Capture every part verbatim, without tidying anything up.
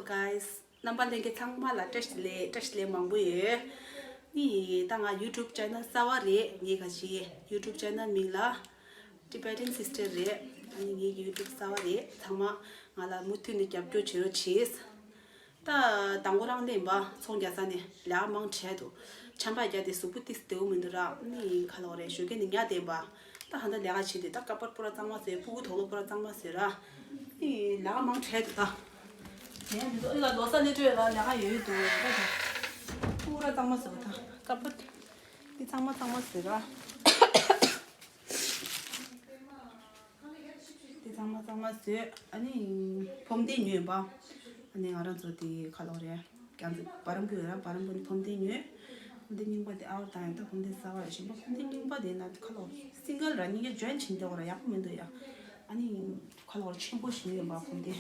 Guys, རྣམ་པ་ལྷན་རྒྱས་ཚང་མ་ལ་བཀྲ་ཤིས་བདེ་ལེགས། བཀྲ་ཤིས་བདེ་ལེགས་མང་པོ་ཡོད། ནི་ད་ང་YouTube channel་གསར་པ་རེད། ངའི་ག་ཅི་YouTube channel་མིང་ལ་Tibetan Sister་རེད། ཨ་ནི་ངའི་YouTube་གསར་པ་རེད། ཚང་མ་ང་ལ་མུ་མཐུད་ནས་རྒྱབ་སྐྱོར་བྱེད་རོགས་གྱིས། ད་དང་པོ་རང་བསྟན་པ་ཚོང་རྒྱག་ས་ནས་ལས་ཀ་མང་དྲགས་འདུག་ཆམ་པ་རྒྱག་དེ་གཟུགས་པོ་ཏིས་བདེ་པོ་མི་འདུག་ར། ནི་ག་ལོག་རེད། ཞོགས་ཀས་ནི་ཉལ་བསྡད་པ། ད་ཧ་ད་ལས་ཀ་བྱེད་དེ་ད་ཀ་པར་པུ་ར་གཙང་མ་བཟོས། ཕྲུ་གུ་དོག་ལོ་པུ་ར་གཙང་མ་བཟོས་ར། ནི་ལས་ཀ་མང་དྲགས་འདུག་ད། ལས་མི་འདུག་ཨི་ལ་ལོ་གསར་སླེབས་དུས་ལ་ལས་ཀ་ཡོད་ཡོད་འདུག་ད་ད། པུ་ར་གཙང་མ་བཟོས་པ་ད། ཀ་པར་འདི་གཙང་མ་གཙང་མ་བཟོས་ར། དེ་ཚང་མ་ཚང་མ་བཟོས། ཨ་ནི་ཕོམ་དེ་ཉོས་པ། ཨ་ནི་ང་རང་ཚོ་དེ་ཁ་ལོག་རེད། རྒྱ་མཚོ་བ་རམ་བུ་ར། བ་རམ་བུ་ནི་ཕོམ་དེ་ཉོས། ཕོམ་དེ་རྙིང་པ་དེ་ཨའོ་དང་ཡང་ད་ཕོམ་དེ་གསར་པ་རེད། གཞན་པ་ཕོམ་དེ་རྙིང་པ་དེ་ན་ཁ་ལོག་སིང་གལ་ར། གཉིས་ཀ་ཇོན་བྱིན་དེ་འོ་ར་ཡག་པོ་མི་འདུག་ཡ། ཨ་ནི་ཁ་ལོག་ཆེན་པོ་ཞིག་ཉོས་པ་ཕོམ་དེ།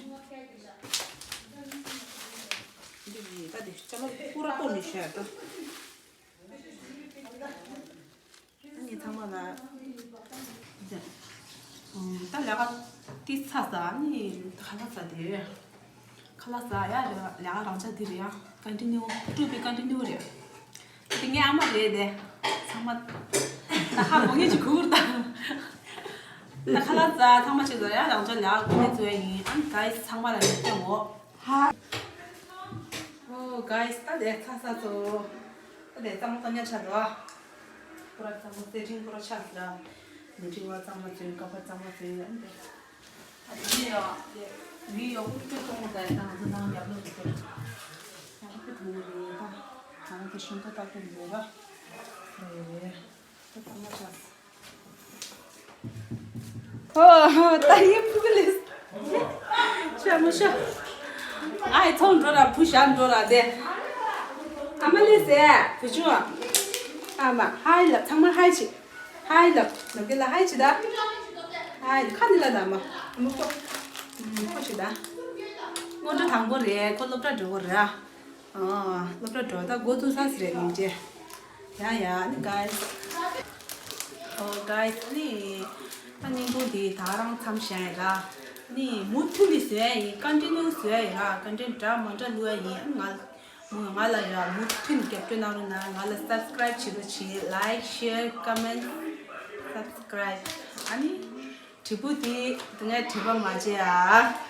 འདི་ཡི་ད་དེ་ཅ་ལག་པུ་ར་གཏོར་ནས་བཞག་ད། ངས་ཚང་མ་ལ་ད་ལས་ཀ་ཏི་ཚ་ས་ནི་ཁ་ལག་ཟ་དེ་རེད། ཁ་ལག་ཟ་ཡ་རེད། ལས་ཀ་རང་ཆ་དེ་རེད་ཡ། ཀན་ཊི་ནིའུ་ཀྲུ་པི་ཀན་ཊི་ནིའུ་རེད། དེ་ངའི་ཨ་མ་རེད་དེ། ཚང་མ་ད་ཧ་གོ་ངེས་ཀྱི་གུར་དང་། ད་ཁ་ལག་ཟ་ཚང་མ་ཆེ་ཟ་ཡ་རང་ཆ་ལས་ཀ་ཀུན་ནས་ཟོ་ཡ་ཡིན། ཨ་ནི་ག་ཡི་ཚང་མ་ལ་ཡོད་དེ་ངོ་ཧ། Oh guys, ད་དེ་ཚ་ས་ཚོ། ད་དེ་གཙང་མ་གཙང་ཉག་ཆགས་འདུག་ཨ། པུ་ར་གཙང་མ་སེ་ཊིང་པུ་ར་ཆགས་ཟེར་ཨ། ནི་ཊིང་བ་གཙང་མ་བཟོས། ཀ་པར་གཙང་མ་བཟོས། ཨ་ནི་དེ་ཨ་དེ་ཡོ་དེ་མི་ཡོ་ཀུ་ཀུ་གཏོང་མོ་ད་ཡ་ད་ང་ཚོ་ནང་ཡག་ལོ་ཟེར་ཏེ་ཡག་ལོ་ཀུ་གཏོང་མོ་རེད། ད་ང་རང་གི་ཤིང་ཏོག་ཏག་ཏག་ཡོད་ར། རེད་རེད། ད་གཙང་མ་ཆགས། ཨོ། ད་ཡིན་ཕུ་གུ་ལས། ཤ་མོ་ཤ། ཨའི་ཚོང་འགྲོ་ར་བུ་ཞག་འགྲོ་ར་དེ། ཨ་མ་ལས་ཟེ། བུ་ཆུང་། ཨ་མ་ཧའི་ལབ། ཚང་མ་ཧའི་བྱེད། ཧའི་ལབ། ནམ་རྒྱུན་ལ་ཧའི་བྱེད་ད། ཧའི་ཁ་ནི་ལ་ད་མ། མུ་ཀོ། མུ་ཀོ་བྱེད་ད། སྔོན་འགྲོ་དང་པོ་རེད། ཁོ་སློབ་གྲྭ་འགྲོ་གི་རེད། ཨ། སློབ་གྲྭ་འགྲོ་ད་འགོ་བཙུགས་ས་ཟེར་རེད་ཡིན་ཅེ། ཡ་ཡ་ནི་guys། ཨོ་guys ནི་ད་བརྙན་ཐུང་འདི་ད་རང་མཚམས་བཞག་ཡིན་ར། ནི་མུ་མཐུད་ནས་བཟོ་ཡ་ཡིན། ཀན་ཊི་ནིའུ་བཟོ་ཡ་ཡིན་ར། ཀན་ཊི་འདྲ་མ་འདྲ་བླུག་ཡ་ཡིན། ང་ང་ལ་ཡ་མུ་མཐུད་ནས་རྒྱབ་སྐྱོར་གནང་རོགས་གནང་། ང་ལ་སབ་སི་ཀ་རའིབ་བྱེད་རོགས་བྱེད། ལའིཀ་ཤེར་ཀོ་མེན་ཊི་སབ་སི་ཀ་རའིབ། ཨ་ནི་དྲིལ་བུ་དེ་ངས་དྲི་བ་མ་བྱེད་ཨ།